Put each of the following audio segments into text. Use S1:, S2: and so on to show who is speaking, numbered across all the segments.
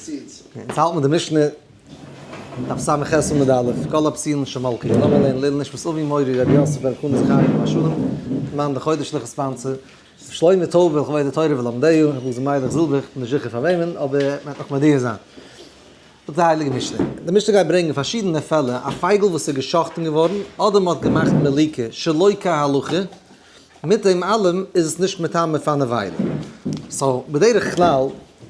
S1: אונז האלט מיר די משנה דף ס"ח עמוד א', כל הפסולין שמלקו, לאמיר לערנען לעילוי נשמת אבי מורי רבי יוסף בן חנה זכריה עליו השלום, מאן דחודש לכ' ספאנסער, שלמה טויבער לכבוד התורה ולומדיה, רבי אלעזר מיילעך זילבער, כ'בין נישט זיכער פאר וועמען, אבער מ'וועט נאך מודיע זיין. זאגט די הייליגע משנה, די משנה גייט ברענגען פארשידענע פעלער, א פייגל וואס איז גע'שחט'ן געווארן, אדער מ'האט געמאכט מליקה שלא כהלכה, מיט דעם אלעם איז עס נישט מטמא פאר נבילה. so בדרך כלל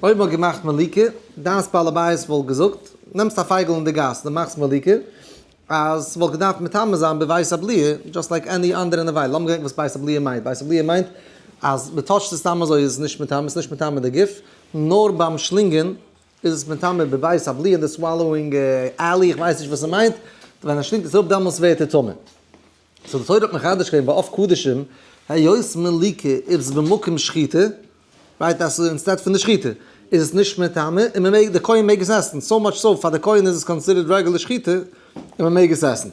S1: אויב מ'האט געמאכט מליקה, דעת בעל הבית וואלט געזאגט, נעמסט א פייגל אין די גאס, דו מאכסט מליקה, אז ס'וואלט געדארפט מטמא זיין בבית הבליעה, just like any אנדערע נבילה. לאמיר געדענקן וואס בית הבליעה מיינט. בית הבליעה מיינט אז מ'טאטשט עס סתם אזוי איז עס נישט מטמא, ס'איז נישט מטמא די גוף, נאר ביים שלינגען איז עס מטמא בבית הבליעה אין די swallowing alley, איך ווייס נישט וואס ס'מיינט, ווען ער שלינגט עס אפ דעמאלס ווערט ער טמא. so די תורה האט מחדש געווען ביי עוף קדשים, היות מליקה איז במקום שחיטה, right אז ס'איז instead פון די שחיטה, איז עס נישט מטמא און מ'מעג, די כהן מעג עס עסן, so much so פאר די כהן איז עס considered רעגולער שחיטה און מ'מעג עס עסן.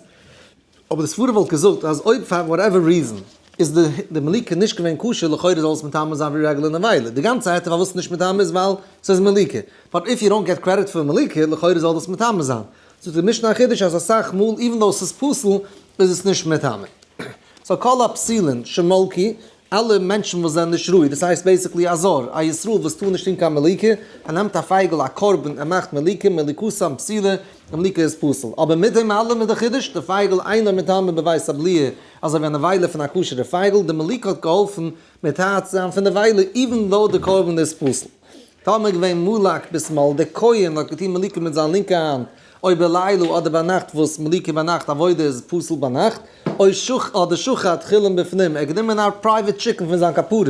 S1: אבער די סברא וואלט געזאגט אז אויב פאר whatever reason איז די מליקה נישט געווען כשר לכאורה זאל עס מטמא זיין ווי רעגולער נבילה, די גאנצע היתר פארוואס ס'איז נישט מטמא איז ווייל ס'איז מליקה, but if you don't get credit פאר מליקה לכאורה זאל דאס מטמא זיין. זאגט די משנה א חידוש אז אסאך מאל even though ס'איז פסול איז עס נישט מטמא. so כל הפסולין שמלקו, אלע מענטשן וואס זענען נישט ראוי, דאס הייסט basically א זר, א ישראל וואס טאר נישט טון קיין מליקה, ער נעמט א פייגל א קרבן ער מאכט מליקה, מליקתם פסולה, די מליקה איז פסול. אבער מיט דעם אלעם איז די חידוש, די פייגל אינו מטמא בבית הבליעה, אזוי ווי א נבילה פון א כשר'ע פייגל, די מליקה האט געהאלפן מטהר צו זיין פון נבילה even though די קרבן איז פסול. טאמער געווען מלק בשמאל, דער כהן האט געטון מליקה מיט זיין לינקע האנט, או בלילה אדער ביינאכט וואס מליקה ביינאכט עבודה איז פסול ביינאכט, או שח אדער שחט חולין בפנים, ער האט גענומען א private chicken פון זיין כפרות,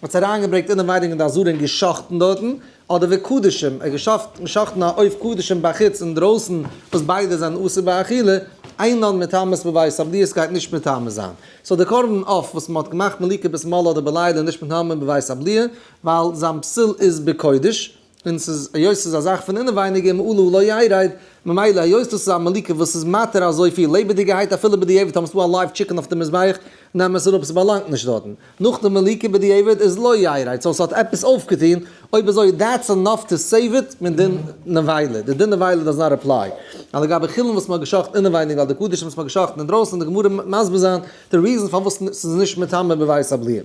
S1: האט עס אריינגעברענגט אינעווייניג אין די עזרה און געשחט'ן דארטן, אדער וקדשים, ער האט געשחט'ן א עוף קדשים בחוץ אינדרויסן וואס ביידע זענען אסור באכילה, אינן מטמאות בבית הבליעה עס גייט נישט מטמא זיין. so די קרבן עוף וואס מען האט געמאכט מליקה בשמאל אדער בלילה איז נישט מטמא בבית הבליעה, ווייל זיין פסול איז בקודש, און ס'איז היות ס'איז א זאך פון אינעווייניג ומעליה לא ירד, ממילא היות דאס איז א מליקה וואס איז מתיר אזויפיל לעבעדיגערהייט אפילו בדיעבד טאמער ס'דא א live chicken אויף די מזבח, נעם עס אראפ ס'באלאנגט נישט דארטן. נאך די מליקה בדיעבד איז לא ירד, so ס'האט עפעס אויפגעטון, אויב אזוי that's enough to save it מדין נבילה, די דין נבילה does not apply. א לגבי חולין וואס מ'האט געשחט אינעווייניג ווייל די קדשים וואס מ'האט געשחטן אינדרויסן די גמרא מסביר זיין די reason פארוואס ס'איז נישט מטמא בבית הבליעה.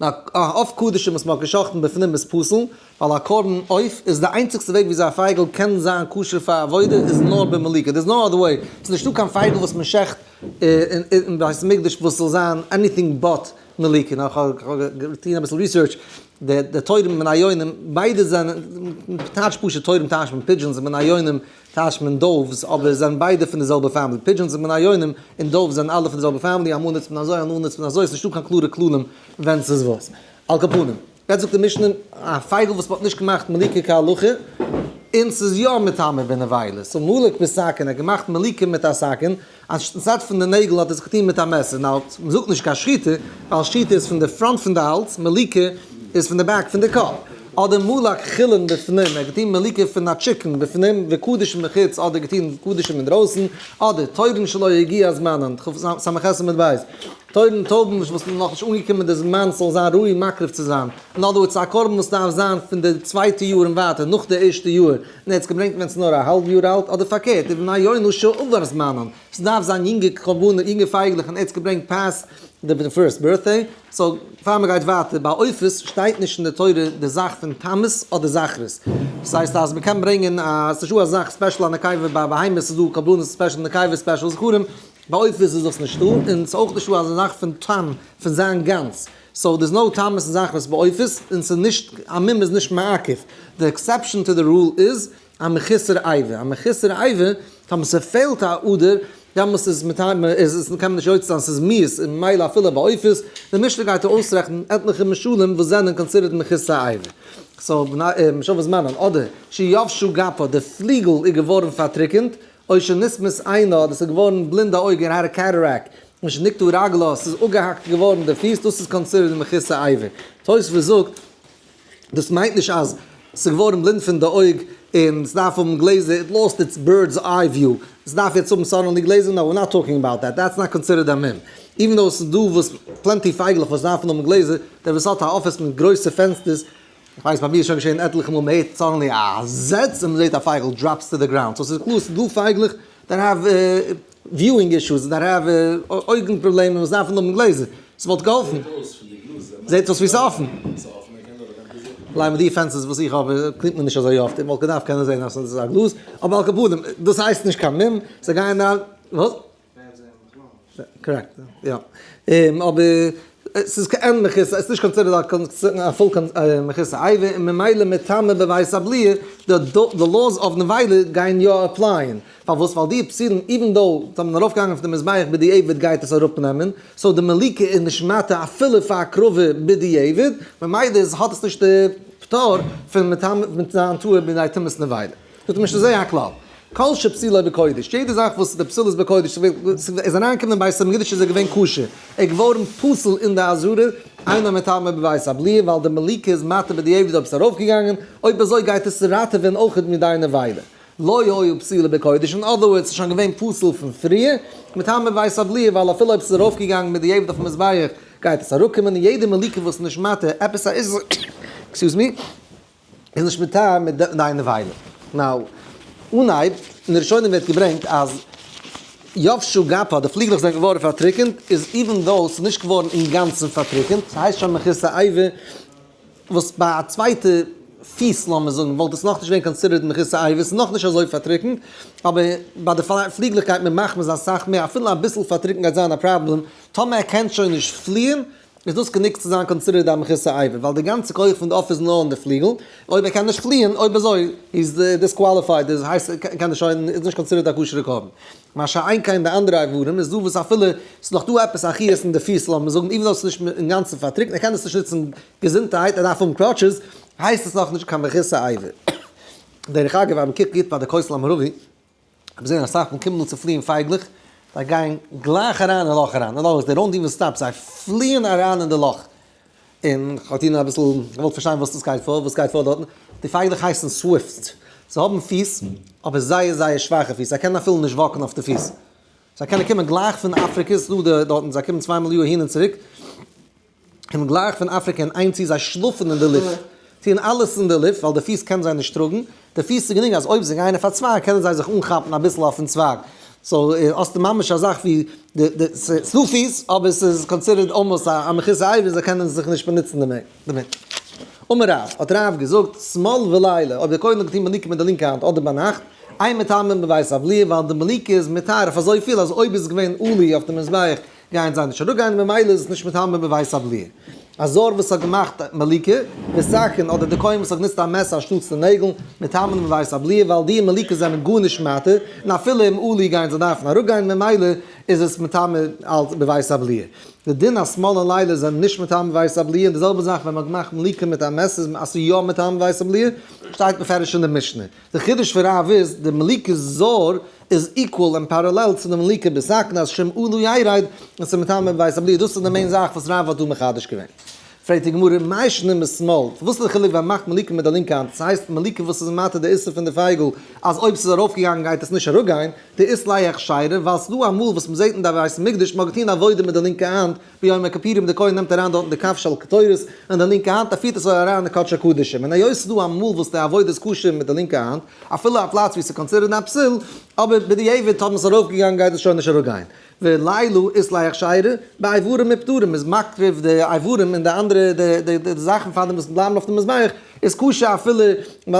S1: א עוף קדשים וואס מ'האט געשחט'ן בפנים איז פסול, ווייל א קרבן עוף איז די איינציגסטע וועג וויאזוי א פייגל קען זיין כשר פאר עבודה איז נאר במליקה, there's no other way, ס'איז נישטא קיין פייגל וואס מ'שחט אין בית המקדש וואס זאל זיין anything but מליקה, נאר כ'האב געטון אביסל research, די תורים און היונים ביידע זענען, מ'טייטשט פשוט תורים טייטשט מען pigeons און היונים טייטשט מען doves, אבער זענען ביידע פון די זעלבע family, pigeons און בני יונים און doves זענען אלע פון די זעלבע family, אמאל נוצט מען אזוי אמאל נוצט מען אזוי, ס'נישטא קיין קלארע כללים ווען ס'איז וואס. על כל פנים, יעצט זאגט די משנה, א פייגל וואס מ'האט נישט געמאכט מליקה כהלכה, און ס'איז יא מטמא בנבילה, so מלק בסכין, ער האט געמאכט מליקה מיט א סכין, אנשטאט פון די נעגל האט ער עס געטון מיט א מעסער, now, מ'זאגט נישט קיין שחיטה, ווייל שחיטה איז פון די front פון די האלז, מליקה איז פון די back פון די קאפ. אדער מלק חולין בפנים, ער האט געטון מליקה פון א chicken בפנים וקדשים מחוץ, אדער געטון קדשים אינדרויסן, אדער תורין שלא הגיע זמנן, ס"ח עמוד ב', תורין טויבן וואס איז נאכנישט אנגעקומען די זמן ס'זאל זיין ראוי מקריב צו זיין, אין other words א קרבן וואס דארף זיין פון די צווייטע יאר און ווייטער נאך די ערשטע יאר, און ער האט עס געברענגט ווען ס'איז נאר א האלב יאר אלט, אדער פארקערט, ובני יונה שעבר זמנן, ס'דארף זיין יונגע קרבנות, יונגע פייגלעך און ער האט עס געברענגט past די first birthday, so פאר מ'גייט ווייטער, ביי עופות שטייט נישט אין די תורה די זאך פון תמות אדער זכרות, דאס הייסט אז מ'קען ברענגען א, ס'נישט דא א זאך special א נקבה ביי בהמות איז דא קרבנות special נקבה special זכרים, ביי עופות איז דאס נישטא, און ס'איז אויך נישטא אזא זאך פון תם, פון זיין גאנץ. so there's no תמות און זכרות ביי עופות, און ס'איז נישט, א מום איז נישט מעכב. די exception to the rule איז א מחוסר אבר. א מחוסר אבר, טאמער ס'פעלט א אדר, דעמאלס איז מטמא, איז עס קען מען נישט יוצא זיין, ס'איז מיאוס, און ממילא אפילו ביי עופות. די משנה גייט דא אויסרעכענען עטליכע משלים וואס זענען considered מחוסר אבר. so, משל זמנן, אדער שיבשה גפה, די פליגל איז געווארן פארטריקענט, או שנסמית עינה, אדער ס'איז געווארן בלינד א אויג און had a cataract, או שנקטעה רגלה, ס'איז אפגעהאקט געווארן די פיס, דאס איז considered מחוסר אבר. תוספות זאגט, דאס מיינט נישט אז ס'איז געווארן בלינד פון די אויג און ס'דארף האבן גלעזער, it lost its bird's eye view, ס'דארף יעצט האבן suddenly גלעזער, no, we're not talking about that, that's not considered א מום. even though ס'איז דא וואס plenty פייגלעך וואס דארפן האבן גלעזער, דער וואס האט א אפיס מיט גרויסע פענסטערס. איך ווייס ביי מיר איז שוין געשען עטליכע מאל מ'הערט suddenly א זעץ און מ'זעט א פייגל drops to the ground, so ס'איז קלאר ס'איז דא פייגלעך that have viewing issues, that have אויגן פראבלעמען וואס דארפן האבן גלעזער, ס'וואלט געהאלפן. זעט אויס ווי ס'איז אפן. לייען מיט די פענסטערס וואס איך האב clean ט מען נישט אזוי אפט, איך וואלט געדארפט קענען זען אז ס'איז א גלאז, אבער על כל פנים, דאס הייסט נישט קיין מום, זיי גייען אריין, וואס? correct, יא. אבער ס'איז כעין מחיצה, ס'איז נישט considered א full מחוסר אבר, און ממילא מטמא בבית הבליעה, די laws of נבילה גייען יא apply ען. פארוואס? ווייל די פסולין, even though זיי האבן ארויפגעהאנגען אויף די מזבח בדיעבד גייט עס אראפנעמען, so די מליקה איז נישט מטה אפילו פאר הקרבה בדיעבד, ממילא איז האט עס נישט די פטור פון מטמא מיט זיין טהור בידי טומאת נבילה. זאגט די משנה זה הכלל, כל שפסולו בקודש, יעדע זאך וואס די פסול איז בקודש, איז אריינגעקומען אין בית המקדש איז ער געווען כשר, ער איז געווארן פסול אין די עזרה, אינו מטמא בבית הבליעה, ווייל די מליקה איז מטה בדיעבד אויב עס איז ארויפגעגאנגען, אויב אזוי גייט עס ראטעווען אויכעט מידי נבילה. לא היה פסולו בקודש, אין other words ס'איז שוין געווען פסול פון פריער, מטמא בבית הבליעה, ווייל אפילו אויב ס'איז ארויפגעגאנגען בדיעבד אויפן מזבח גייט עס אראפקומען, און יעדע מליקה וואס איז נישט מטה עפעס א איסור, excuse me, איז נישט מטמא מיט דיין נבילה. now, אנהייב, אין די ראשונים ווערט געברענגט אז יבשה גפה, די פליגלעך זענען געווארן פארטריקענט, איז even though ס'איז נישט געווארן אינגאנצן פארטריקענט, ס'הייסט שוין מחוסר אבר, וואס ביי א צווייטע פיס לאמיר זאגן וואלט עס נאכנישט געווען considered מחוסר אבר, ס'איז נאכנישט אזוי פארטריקנט, אבער ביי די פליגלעך גייט מען מחמיר זיין סאך מער, אפילו אביסל פארטריקנט גייט זיין א פראבלעם, טאמער ער קען שוין נישט פליען, איז דאס גענוג צו זיין considered א מחוסר אבר, ווייל די גאנצע כח פון די עוף איז נאר אין די פליגל, אויב ער קען נישט פליען, אויב אזוי איז disqualified, דאס הייסט ער קען נישט שוין, איז נישט considered א כשר'ע קרבן. מה שאין כן די אנדערע איברים איז דא וואס אפילו ס'איז נאך דא עפעס א חיות אין די פיס לאמיר זאגן even though ס'איז נישט אינגאנצן פארטריקנט ער קען עס נישט נוצן געזונטערהייט ער דארף האבן crutches הייסט עס נאכנישט קיין מחוסר אבר. דרך אגב אז מ'קוקט גוט ביי די כותל המערבי האב געזען אסאך מאל קומען אן צו פליען פייגלעך זיי גייען גלייך אריין אין לאך אריין אין other words they don't even stop זיי פליען אריין אין די לאך און כ'האב געטון אביסל, געוואלט פארשטיין וואס עס גייט פאר, וואס גייט פאר דארטן, די פייגלעך הייסן swifts, זיי האבן פיס, אבער זייער זייער שוואכע פיס, זיי קענען אפילו נישט walk ן אויף די פיס, זיי קענען קומען גלייך פון אפריקע, ס'איז דא די דארטן, זיי קומען צוויי מאל א יאר אהין און צוריק, קומען גלייך פון אפריקע אין איין צי, זיי שלאפן אין די לופט, טוען אלעס אין די לופט, ווייל די פיס קענען זיי נישט טראגן, די פיס איז גענוג אז אויב זיי גייען אויף א צווייג קענען זיי זיך אנכאפן אביסל אויפן צווייג, so האסטו ממש א זאך ווי די די ס'איז דא פיס אבער ס'איז considered almost א מחוסר אבר זיי קענען זיך נישט באנוצן דערמיט. אמר רב, האט רב געזאגט, שמאל ולילה, אויב דער כהן האט געטון מליקה מיט די לינקע האנט אדער ביינאכט, אין מטמאין בבית הבליעה, ווייל די מליקה איז מטהר אויף אזויפיל אז אויב איז געווען עלוי אויף די מזבח גייען זיי נישט אראפגיין ממילא איז עס נישט מטמא בבית הבליעה. א זר וואס האט געמאכט מליקה, בסכין, אדער די כהן וואס האט גענוצט א מעסער אנשטאטס די נעגל, מטמאין בבית הבליעה, ווייל די מליקות זענען גארנישט מתיר, און אפילו אם עלו גייען זיי דארפן אראפגיין ממילא איז עס מטמא אלץ בבית הבליעה. די דין אז שמאל און לילה זענען נישט מטמא בבית הבליעה, און די זעלבע זאך ווען מען האט געמאכט מליקה מיט א מעסער איז אז ס'איז יא מטמא בבית הבליעה, שטייט מפורש אין די משנה. די חידוש פון רב איז, די מליקה זר איז equal און parallel צו די מליקה בסכין אז שאם עלה ירד און ס'איז מטמא בבית הבליעה, דאס איז די main זאך וואס רב האט דא מחדש געווען. פרעגט די גמרא, מאי שנא משמאל, וואס איז די חילוק ווען מ'מאכט מליקה מיט די לינקע האנט, ס'הייסט מליקה וואס איז מתיר די איסור פון די פייגל אז אויב ס'איז ארויפגעגאנגען גייט עס נישט אראפגיין, דאית ליה הכשרא, ווייל ס'דא אמאל וואס מ'זעט אין די בית המקדש מ'האט געטון עבודה מיט די לינקע האנט, ביום הכפורים די כהן נעמט אריין דארטן די כף של קטורת אין די לינקע האנט ער פירט עס אזוי אריין אין קדש הקדשים און היות ס'איז דא אמאל וואס די עבודה איז כשר מיט די לינקע האנט אפילו א פלאץ ווי ס'איז considered א פסול אבער בדיעבד טאמער ס'איז ארויפגעגאנגען גייט עס שוין נישט אראפגיין ולילה אית ליה הכשרא באיברים ופטורים מ'איז מקריב די איברים און די אנדערע די די זאכן פאר דעם וואס בלייבן אויף די מזבח איז כשר אפילו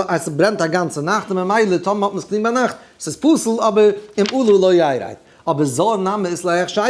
S1: אז ס'ברענט א גאנצע נאכט און ממילא טאמער האט מען עס געטון ביינאכט ס'איז פסול אבער אם עלה לא ירד. אבער זר נמי אית ליה הכשרא,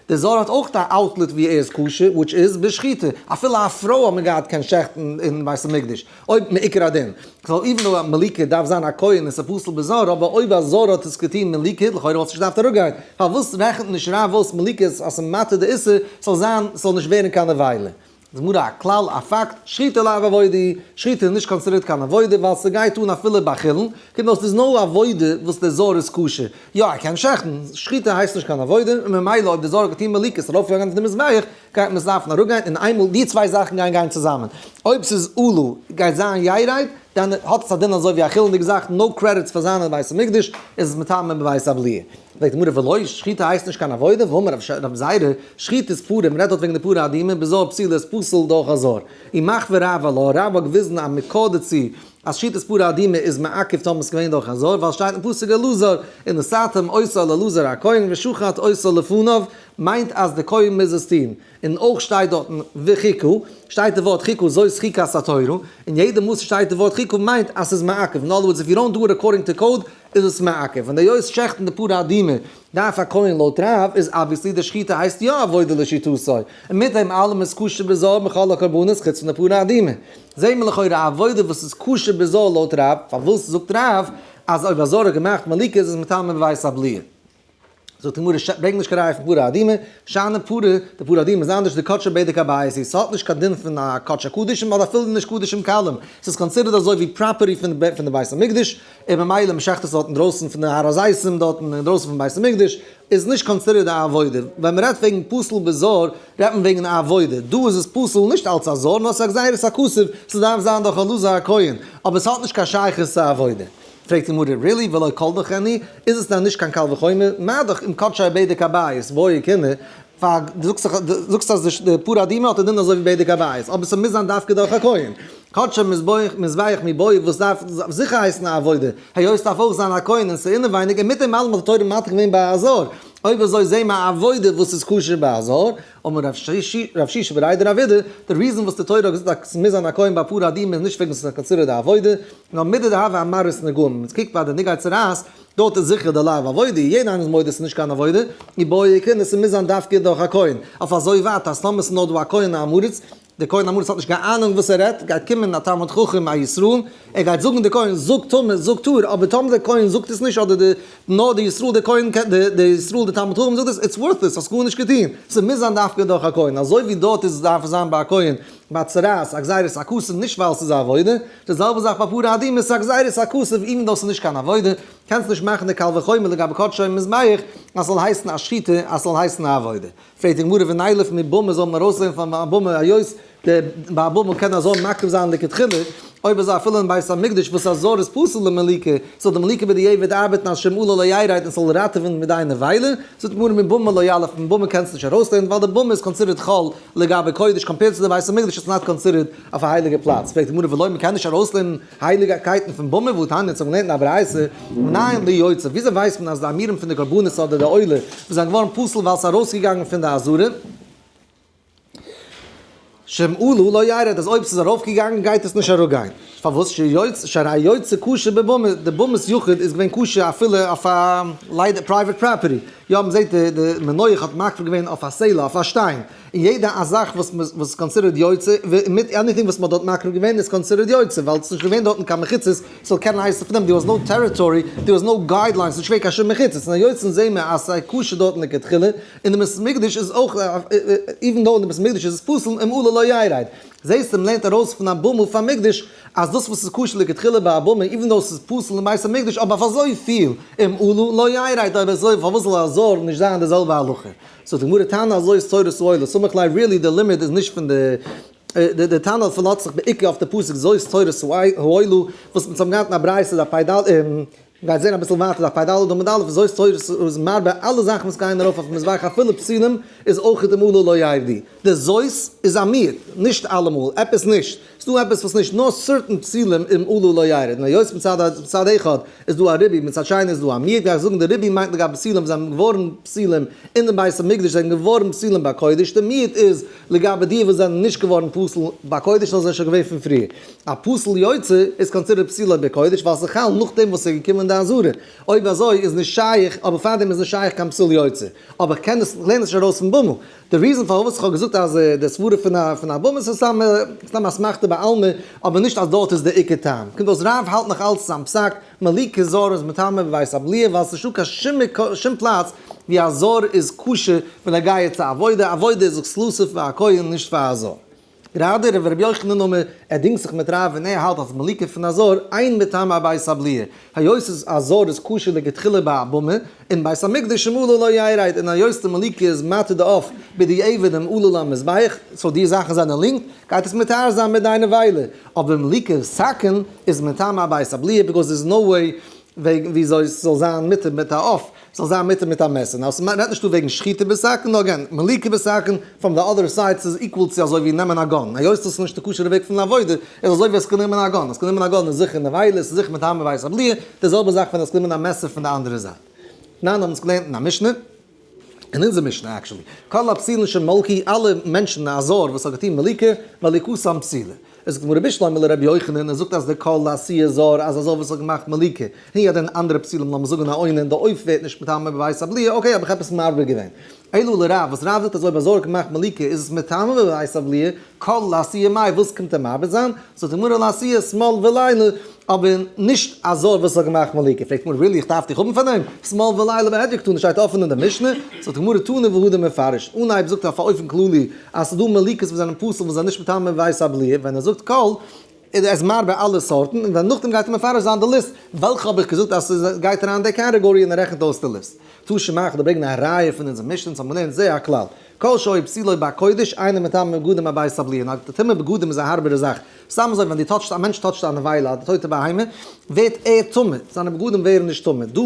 S1: דער זר האט אויך א outlet ווי ער איז כשר, which is בשחיטה, אפילו א פרוי האט מען געהאט קען שעכטן אין בית המקדש, אויב מעיקר הדין, so even though א מליקה דארף זיין א כהן און ס'פסול בזר, אבער אויב א זר האט עס געטון מליקה, לכאורה וואלט עס נישט געדארפט אראפגיין, פארוואס רעכנט נישט רב אויס מליקות אז ס'מתיר די איסור, ס'זאל זיין, ס'זאל נישט ווערן קיין נבילה. גמרא א כלל, א פאקט, שחיטה לאו עבודה היא, שחיטה איז נישט considered קיין עבודה ווייל ס'גייט אן אפילו ביי חולין, קומט אויס ס'איז נאר עבודה וואס דער זר איז כשר, יא ער קען שעכטן, שחיטה הייסט נישט קיין עבודה, און ממילא אויב דער זר האט געטון מליקות ארויפגעגאנגען אויף די מזבח, גייט מען עס דארפן אראפגיין, און איינמאל די צוויי זאכן גייען גיין צוזאמען, אויב ס'איז עלה גייט זיין ירד, דאן האט עס א דין אזוי ווי א חולין'דיגע זאך, no credits פאר זיין אין בית המקדש, איז עס מטמא בבית הבליעה. פרעגט די גמרא ולא, שחיטה הייסט נישט קיין עבודה? והאמר רב זירא, שחיטת פרה, מ'רעדט דארט וועגן די פרה אדומה, בזר פסולה איז פסול דורך א זר. ומחוי רב עלה, רב האט געוויזן א מקור דערצו אז שחיטת פרה אדומה איז מעכב טאמער ס'איז געווען דורך א זר, ווייל שטייט אין פסוק אלעזר, ונתתם אותה אל אלעזר הכהן ושחט אותה לפניו, מיינט אז די כהן מוז עס טון. און אויך שטייט דארטן וחוקה, שטייט די ווארט חוקה זאת חוקת התורה, און יעדע מאל ס'שטייט די ווארט חוקה מיינט אז ס'איז מעכב, אין other words if you don't do it according to code איז עס מעכב, און היות שעכטן די פרה אדומה דארף א כהן לויט רב איז obviously די שחיטה הייסט יא עבודה לשיטתו, און מיט דעם אלעם איז כשר בזר מכל הקרבנות חוץ פון די פרה אדומה. זעהן מיר לכאורה א עבודה וואס איז כשר בזר לויט רב, פארוואס זאגט רב אז אויב א זר האט געמאכט מליקה איז עס מטמא בבית הבליעה? זאגט די גמרא, ברענג נישט קיין ראיה פון פרה אדומה, שאני פרה, די פרה אדומה איז אנדערש, דקדשה בדק הבית היא, ס'האט נישט קיין דין פון א קדש הקדשים אדער אפילו נישט קדשים קלים, ס'איז considered אזוי ווי property פון די בית המקדש, און ממילא מ'שחט עס דארט אינדרויסן פון די הר הזיתים דארטן אינדרויסן פון בית המקדש, איז נישט considered א עבודה, ווען מ'רעדט וועגן פסול בזר רעדט מען וועגן א עבודה, דא איז עס פסול נישט אלץ א זר נאר ס'איז א גזירת הכתוב, ס'דארף זיין דורך אלעזר הכהן, אבער ס'האט נישט קיין שייכות צו עבודה. פרעגט די גמרא, really? ולא כל דכני? איז עס דען נישט קיין קל וחומר? מה דאך אם קדשי בדק הבית בעי כהונה, פאר דו זאגסט אז די פרה אדומה האט א דין אזוי ווי בדק הבית, אבער ס'מוז זיין דווקא דורך א כהן. קדשי מזבח מיבעיא וואס דארף זיכער הייסן א עבודה, היות ס'דארף אויך זיין א כהן און ס'איז אינעווייניג און מיט דעם אלעם האט די תורה מתיר געווען ביי א זר, אויב אזוי זעהן מיר א עבודה וואס איז כשר ביי א זר, אמר רב שישא בריה דרב אידי, די reason וואס די תורה האט געזאגט אז ס'מוז זיין א כהן ביי פרה אדומה איז נישט וועגן ס'איז considered א עבודה, נאר מידי דהוה אמרית נגעים, מען קוקט ביי די נגעי צרעת, דארט איז זיכער די לאו עבודה, יעדער איינער איז מודה ס'איז נישט קיין עבודה, איבעיא כהונה ס'מוז זיין דווקא דורך א כהן, אויף אזוי ווייט אז טאמער ס'איז נאר דא א כהן עם הארץ, דער כהן עם הארץ האט נישט קיין אהנונג וואס ער רעדט, גייט קומען א תלמיד חכם א ישראל, ער גייט זאגן די כהן זאג טמא זאג טהור, אבער טאמער דער כהן זאגט עס נישט אדער די נאר די ישראל דער כהן די ישראל די תלמיד חכם זאגט עס, it's worthless, האסט גארנישט געטון, ס'מוז זיין דווקא דורך א כהן, אזוי ווי דארט איז דארף עס זיין ביי א כהן ביי צרעת א גזירת הכתוב נישט ווייל ס'איז א עבודה, די זעלבע זאך ביי פרה אדומה ס'איז א גזירת הכתוב even though ס'איז נישט קיין עבודה, קענסט נישט מאכן די קל וחומר לגבי קדשי מזבח אז ס'זאל הייסן א שחיטה אז ס'זאל הייסן א עבודה. פרעגט די גמרא ונילף מבמה זאל מען ארויסלערנען פון א במה היות די ביי א במה קען א זר מקריב זיין לכתחילה, אויב אזוי אפילו אין בית המקדש וואס א זר איז פסול למליקה, זאל די מליקה בדיעבד ארבעטן אז שאם עלה לא ירד און ס'זאל ראטעווען מיט דיין נבילה, זאגט די גמרא מבמה לא יליף פון במה קענסטו נישט ארויסלערנען ווייל די במה איז considered חול לגבי קודש compared צו די בית המקדש איז not considered אויף א הייליגע פלאץ, פרעגט די גמרא ולא מ'קען נישט ארויסלערנען הייליגקייטן פון במה והתניא אונז האבן געלערנט אין א ברייתא מנין ליוצא וויאזוי ווייסט מען אז די אימורים פון די קרבנות אדער די עולה וואס זענען געווארן פסול ווייל ס'איז ארויסגעגאנגען פון די עזרה שאם עלה לא ירד אז אויב ס'איז ארויפגעגאנגען גייט עס נישט אראפגיין פארוואס שהרי יוצא כשר בבמה די במת יחיד איז געווען כשר אפילו אויף א ליידער private property יא מ'זעט די מנוח האט מקריב געווען אויף א סלע אויף א שטיין און יעדע א זאך וואס וואס איז considered יוצא מיט anything וואס מ'האט דארט מקריב געווען איז considered יוצא ווייל ס'איז נישט געווען דארטן קיין מחיצות ס'זאל קענען הייסן פון דעם there was no territory there was no guidelines נישט געווען קיין שום מחיצות און היות אונז זעהן מיר אז ס'איז כשר דארטן לכתחילה אין די בית המקדש איז אויך even though אין די בית המקדש איז עס פסול אם עלה לא ירד. זעהסטו מ'לערנט ארויס פון א במה פאר מקדש אז דאס וואס איז כשר לכתחילה ביי א במה even though ס'איז פסול אין בית המקדש אבער אויף אזויפיל אם עלה לא ירד אויב אזוי פארוואס זאל א זר נישט זיין די זעלבע הלכה? זאגט די גמרא תנא אזוי איז תורת העולה סמך ליה really די לימוד איז נישט פון די די תנא פארלאזט זיך בעיקר אויף די פסוק זאת תורת העולה וואס אונז האבן געהאט אין א ברייתא דף פ"ד מ'גייט זען אביסל ווייטער דף פ"ד עמוד א' זאת תורת איז מרבה אלע זאכן וואס גייען ארויף אויפן מזבח אפילו פסולים איז אויך אם עלה לא ירדו די זאת איז א מיעוט נישט אלעמאל עפעס נישט ס'דא עפעס וואס נישט נאר certain פסולים אם עלה לא ירד און היות מצד מצד אחד איז דא א ריבוי מצד שני איז דא א מיעוט גיי איך זאגן די ריבוי מיינט לגבי פסולים וואס זענען געווארן פסולים אין די בית המקדש זענען געווארן פסולים בקודש די מיעוט איז לגבי די וואס זענען נישט געווארן פסול בקודש נאר זענען שוין געווען פון פריער. א פסול יוצא איז considered פסולו בקודש ווייל ס'איז חל נאכדעם וואס ס'איז געקומען די עזרה. אויב אזוי איז נישט שייך, אבער פארדעם איז נישט שייך קיין פסול יוצא. אבער איך קען עס, איך לערן עס נישט ארויס פון במה. די reason פארוואס איך האב געזאגט אז די סברה פון א פון א במה איז סתם סתם אסמכתא בעלמא, אבער נישט אז דארט איז די עיקר טעם. קומט אויס רב האלט נאך אלץ זיין פסק, מליקה זר איז מטמא בבית הבליעה ווייל ס'נישטא קיין שום שום פלאץ ווי א זר איז כשר בנוגע צו עבודה, עבודה איז exclusive פאר א כהן נישט פאר א זר. גראדע ר' רבי יוחנן אמר, ער דינגט זיך מיט רב און ער האלט אז מליקה פון א זר אין מטמא בית הבליעה, היות א זר איז כשר לכתחילה ביי א במה, אין בית המקדש אם עלה לא ירד, און היות די מליקה איז מתיר די עוף בדיעבד אם עלה למזבח, so די זאכן זענען linked, גייט עס מטהר זיין מיט דיינע וויילער, אבער מליקה סכין איז מטמא בית הבליעה because there's no way. וועגן וויאזוי ס'זאל זיין מותר מיט א עוף, ס'זאל זיין מותר מיט א מעסער. Now, ס'רעדט נישט דא וועגן שחיטה בסכין, נאר again, מליקה בסכין, from the other side, ס'איז equal צו אזוי ווי נעמען א gun. היות דאס איז נישט די כשר'ע וועג פון עבודה, איז אזוי ווי האסט גענומען א gun. האסט גענומען א gun איז זיכער נבילה, ס'איז זיכער מטמא בית הבליעה, די זעלבע זאך ווען האסט גענומען א מעסער פון די אנדערע זייט. ניין, האבן עס געלערנט אין א משנה. אין אונזער משנה actually. כל הפסולין של מלקו, אלע מענטשן א זר וואס האט געטון מליקה, מליקתם פסולה. עס זאגט גמרא בשלמא לרבי יוחנן, ער זאגט אז די כל לעשי' זר, אז א זר וואס האט געמאכט מליקה, און יעדע אנדערע פסולים לאמיר זאגן א אונן, די עוף ווערט נישט מטמא בבית הבליעה, okay האב איך עפעס מרבה געווען. אלא לרב, וואס רב זאגט אז אויב א זר האט געמאכט מליקה איז עס מטמא בבית הבליעה, כל לאתויי מאי, וואס קומט ער מרבה זיין? זאגט די גמרא לאתויי סמאל ולילה, אבער נישט א זר וואס האט געמאכט מליקה. פרעגט די גמרא really איך דארף דיך האבן פאר דעם? סמאל ולילה בהדיא קתני שטייט אפען אין די משנה, זאגט די גמרא תנא והדר מפרש, אנהייב זאגט ער אויף א אופן כללי אז ס'איז דא מליקות וואס זענען פסול וואס זענען נישט מטמא בבית הבליעה, ווען ער זאגט כל איז עס מרבה אלע סארטן, און ווען נאכדעם גייט ער מפרש זיין די list, וועלכע האב איך געזאגט אז ס'גייט אריין אין די category און ער רעכנט אויס די list. תא שמע איך וועל דיר ברענגען א ראיה פון אונזער משנה, אונז האבן געלערנט זה הכלל, כל שהיה פסולו בקודש אינו מטמא בגדים בבית הבליעה, נאר די טומאה בגדים איז א הארבערע זאך, סתם אזוי ווען דו touch סט א מענטש touch ט א נבילה א טויטע בהמה ווערט ער טמא, זיינע בגדים ווערן נישט טמא, דא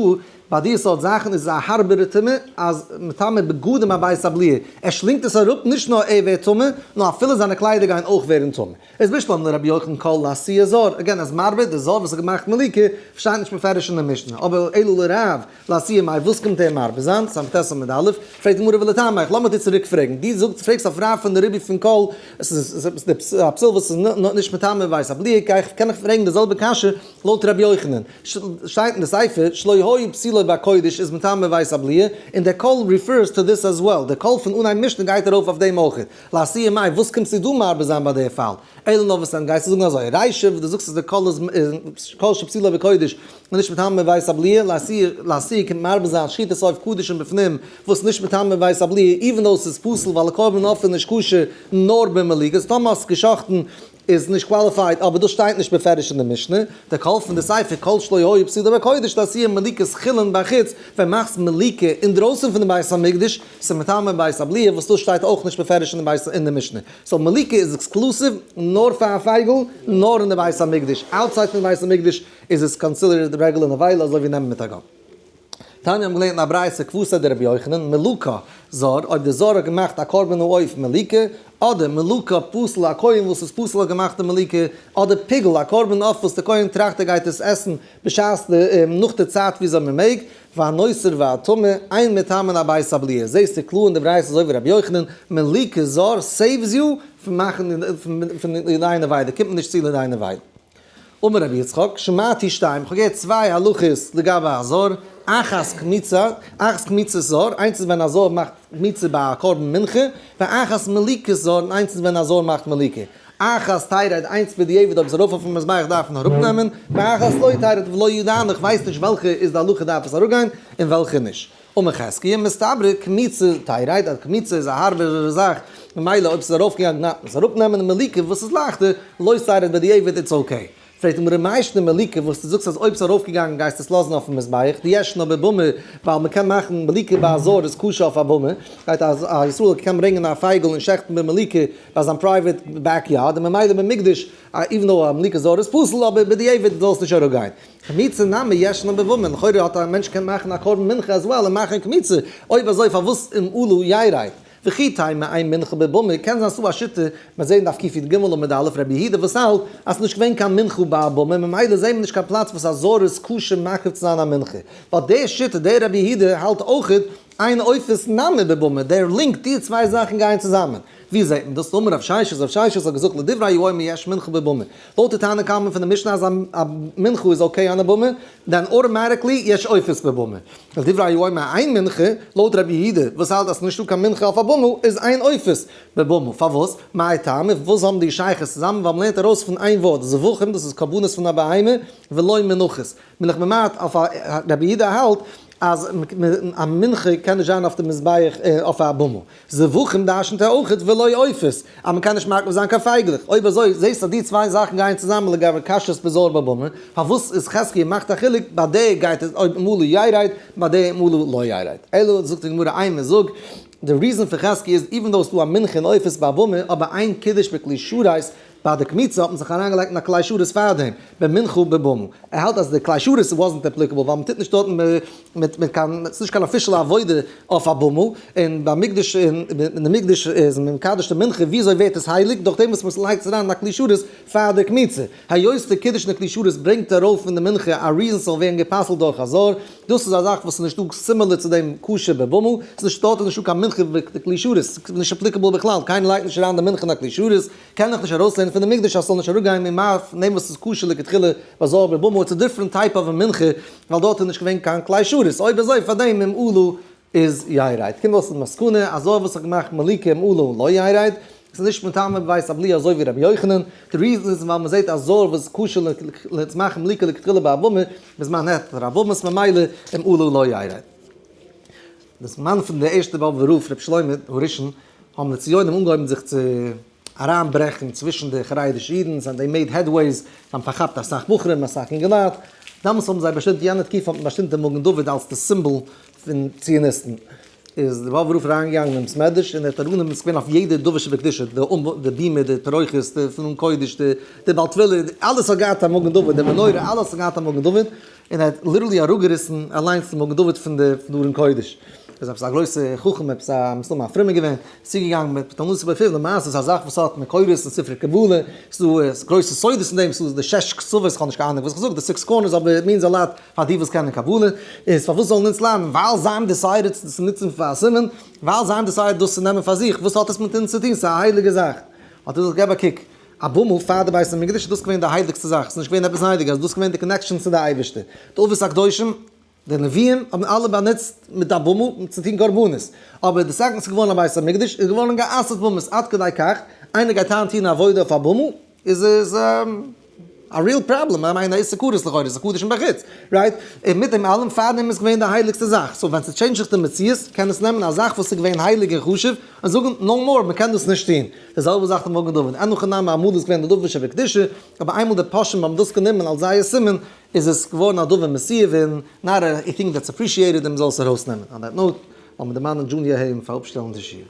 S1: ביי די סארט זאכן איז עס א הארבערע טומאה אז מטמא בגדים בבית הבליעה, ער שלינגט עס אראפ נישט נאר ער ווערט טמא נאר אפילו זיינע קליידער גייען אויך ווערן טמא. איז בשלמא לרבי יוחנן כל לאתויי זר, again אז מרבה די זר וואס האט געמאכט מליקה שטייט נישט מפרש אין די משנה, אבער אלא לרב לאתויי מאי וואס קומט ער מרבה זיין, ס"ט עמוד א', פרעגט די גמרא ולטעמיך, לאמיר דיר צוריק פרעגן, דו זאגסט פרעגסט אויף רב פון די ריבוי פון כל, עס איז א פסול וואס איז נישט מטמא בבית הבליעה, קען איך פרעגן די זעלבע קשיא לויט רבי יוחנן, שטייט אין די סיפא שלא היה פסולו בקודש איז מטמא בבית הבליעה, און דער כל refers to this as well, דער כל פון אנהייב משנה גייט ארויף אויף דעם אויך. לאתויי מאי, וואס קומסטו דא מרבה זיין ביי די פאל? אלא נאר וואס דען גייסטו זאגן אזוי, רישא וואס דו זאגסט אז די כל איז כל שפסולו בקודש און נישט מטמא בבית הבליעה, לאתויי קומט מרבה זיין שחיטת עוף קדשים בפנים וואס נישט מטמא בבית הבליעה even though ס'איז פסול ווייל א קרבן עוף איז נישט כשר נאר במליקה, אז טאמער האסט געשחט'ן איז נישט qualified אבער דאס שטייט נישט בפירוש אין די משנה, די כל פון די סיפא כל שלא היה פסולו בקודש לאתויי מליקת חולין בחוץ, ווען מאכסט מליקה אינדרויסן פון די בית המקדש, ס'איז מטמא בית הבליעה וואס דאס שטייט אויך נישט בפירוש אין די בית אין די משנה, so מליקה איז exclusive נאר פאר א פייגל נאר אין די בית המקדש, outside פון די בית המקדש איז עס considered רעגולער נבילה אזוי ווי נעמען מיט א gun. תניא האבן געלערנט אין א ברייתא כוותיה דרבי יוחנן, מלקה זר, אויב די זר האט געמאכט א קרבן העוף מליקה, אדער מלקה פסול א כהן וואס איז פסול האט געמאכט די מליקה, אדער פיגול א קרבן עוף וואס די כהן טראכט ער גייט עס עסן בשעת די נאך די צייט וויאזוי מען מעג, והנותר והטמא, אין מטמאין בבית הבליעה, זעסטו קלאר אין די ברייתא אזוי ווי רבי יוחנן, מליקה זר saves you פון מאכן פון לידי נבילה, קומט מען נישט צו לידי נבילה. אמר רבי יצחק, שמעתי שתיים, איך האב געהערט צוויי הלכות לגבי א זר, אחת קמיצה, אחת קמיצת זר, איינס איז ווען א זר מאכט קמיצה ביי א קרבן מנחה, ואחת מליקת זר, און איינס איז ווען א זר מאכט מליקה. אחת תרד, איינס בדיעבד אויב עס איז ארויף אויפן מזבח דארף מען אראפנעמען, ואחת לא תרד ולא ידענא, איך ווייס נישט וועלכע איז די הלכה דארף עס אראפגיין און וועלכע נישט. אמר חזקיה, מסתברא קמיצה תרד, אז קמיצה איז א הארבערערע זאך, ממילא אויב ס'איז ארויפגעגאנגען דארף מען עס אראפנעמען, און מליקה וואס איז לייכטער, לא תרד בדיעבד it's okay. פרעגט אים ר' מאי שנא מליקה וואס דו זאגסט אז אויב ס'איז ארויפגעגאנגען גייסטו עס לאזן אויפן מזבח, דישנה בבמה, ווייל מ'קען מאכן מליקה ביי א זר איז כשר אויף א במה, גייט א ישראל קען ברענגען א פייגל און שעכטן במליקה ביי זיין private backyard, און ממילא במקדש even though א מליקה זר איז פסול אבער בדיעבד זאל עס נישט אראפגיין. קמיצה נמי ישנה בבמה, לכאורה האט א מענטש קען מאכן א קרבן מנחה as well און מאכן קמיצה, אויב אזוי פארוואס אם עלה ירד? וכי תימא אין מנחה בבמה, קען זיין ס'דא א שיטה, מיר זעהן דף קי"ג עמוד א', רבי יהודה וואס האלט אז ס'נישט געווען קיין מנחה ביי א במה, ממילא זעהן מיר נישט קיין פלאץ וואס א זר איז כשר מקריב צו זיין א מנחה, ווייל די שיטה דער רבי יהודה האלט אויכעט אין עופות נמי בבמה, דער לינק די צוויי זאכן גייען צוזאמען. ווי זעהט מען דאס? אמר רב ששת, רב ששת האט געזאגט לדברי האומר יש מנחה בבמה. לויט די תנא קמא פון די משנה אז א מנחה איז okay אן א במה, then automatically יש עופות בבמה. לדברי האומר אין מנחה, לויט רבי יהודה וואס האלט אז ס'נישטא קיין מנחה אויף א במה, איז אין עופות בבמה. פארוואס? מאי טעמא? וואס האבן די שייכות צוזאמען? ווייל מ'לערנט ארויס פון איין ווארט, זבחים, דאס איז קרבנות פון א בהמה, ולא מנחות. בין איך ממעט אויף א רבי יהודה האלט אז א מנחה קען נישט זיין אויף די מזבח אויף א במה. זבחים דרשנ'ט ער אויכעט ולא עופות, אז מ'קען נישט מקריב זיין קיין פייגלעך. אויב אזוי זעסט אז די צוויי זאכן גייען צוזאמען לגבי כשרות בזר בבמה, פארוואס איז חזקיה מאכט א חילוק ביי די גייט עס אויב אם עלה ירד ביי די אם עלה לא ירד. אלא זאגט די גמרא אימא זאג, די reason פון חזקיה איז even though ס'דא א מנחה און עופות ביי במה אבער אין קידוש בכלי שרת. ביי די קמיצה האט מען זיך אריינגעלייגט אין א כלי שרת פארדעם, במנחה בבמה. ער האלט אז די כלי שרת wasn't applicable ווייל מען טוט נישט דארטן מיט מיט קיין, ס'איז נישט קיין official עבודה אויף א במה, און ביי מקדש און אין די מקדש איז מען מקדש די מנחה, וויאזוי ווערט עס הייליג? דורך דעם וואס מען לייגט עס אריין אין א כלי שרת פאר די קמיצה. היות די קידוש אין די כלי שרת ברענגט ארויף פון די מנחה א reason ס'זאל ווערן גע'פסל'ט דורך א זר, דאס איז א זאך וואס איז נישטא similar צו דעם כשר בבמה, ס'איז נישט דארט איז נישטא קיין מנחה בכלי שרת, ס'איז נישט applicable בכלל, קיינער לייגט נישט אריין די מנחה אין א כלי שרת, קען איך נישט ארויסלערנען פון די מקדש אז ס'זאל נישט אראפגיין ממעט פון דעם וואס איז כשר לכתחילה ביי זר בבמה, it's a different type of מנחה ווייל דארט איז נישט געווען קיין כלי שרת, אויב אזוי פארדעם אם עלה איז ירד. קומט אויס די מסקנא אז זר וואס האט געמאכט מליקה אם עלה לא ירד, ס'איז נישט מטמא בבית הבליעה אזוי ווי רבי יוחנן, די reason איז ווייל מ'זעט אז זר וואס איז כשר צו מאכן מליקה לכתחילה ביי א במה בזמן היתר הבמות ממילא אם עלה לא ירד. די זמן פון די ערשטע באבובער רב רבי שלמה הראשון האבן די ציונים אנגעהויבן זיך צו אריינברעכן צווישן די חרדישע אידן, זיי they made headways, זיי האבן פארכאפט אסאך בחורים, אסאך אינגעלייט, דאמאלס האבן זיי באשטימט, יענע תקופה האט מען באשטימט דעם מגן דוד אלס די סימבאל פון ציוניסטן, איז דער באבובער רב אריינגעגאנגען אין בית מדרש און ער האט אראפגענומען, ס'איז געווען אויף יעדע דבר שבקדושה, די בימה, די פרוכת, די פון קודש, די בעל תפילה, אלעס האט געהאט א מגן דוד, די מנורה, אלעס האט געהאט א מגן דוד, און ער האט literally אראפגעריסן אליינס די מגן דוד פון די ארון קודש. איז עפעס א גרויסע חכם, עפעס א מסתמא א פרומער געווען, צוגעגאנגען מיט פתלמוסי בפיו, למעשה איז א זאך וואס האט מקורות אין ספרי קבלה, ס'איז דא גרויסע סודות אין דעם, ס'איז דא די שש קצוות, כ'האב נישט קיין אהנונג וואס איך זאג, די six corners, אבער it means a lot פאר די וואס קענען קבלה, איז פארוואס זאלן אונז ליידן? ווייל זיי האבן decided עס צו נוצן פאר א סימן, ווייל זיי האבן decided דאס צו נעמען פאר זיך, וואס האט עס מיט אונז צו טון? ס'איז א הייליגע זאך. האט ער געזאגט, געב א קוק, א במה פאר די בית המקדש איז דאס געווען די הייליגסטע זאך, ס'איז נישט געווען עפעס הייליגער, דאס איז געווען די connection צו די אייבערשטער. די אבות הקדושים, די נביאים, האבן אלע באנוצט מיט א במה צו טון קרבנות, אבער די second ס'איז געווארן א בית המקדש איז געווארן גע'אסר'ט במות, עד כדי כך, איינער גייט היינט טון עבודה אויף א במה, איז עס א real problem, איך מיין א איסור כרת לכאורה, ס'איז קדשים בחוץ, right? און מיט דעם אלעם פארדעם איז געווען די הייליגסטע זאך, so ווען ס'טשעינדזשט זיך די מציאות קען עס נעמען א זאך וואס איז געווען הייליג און חשוב און זאגן no more מ'קען דאס נישט טון, די זעלבע זאך די מגן דוד, אין הכי נמי אמאל איז געווען די דבר שבקדושה, אבער איינמאל די פושעים האבן דאס גענומען אלס זייער סימן איז עס געווארן א דבר מסויב און not a thing that's appreciated און מ'זאל עס ארויסנעמען. On that note, לאמיר דערמאנען דזשוניער היים פאר אפשטעלן די שיעור.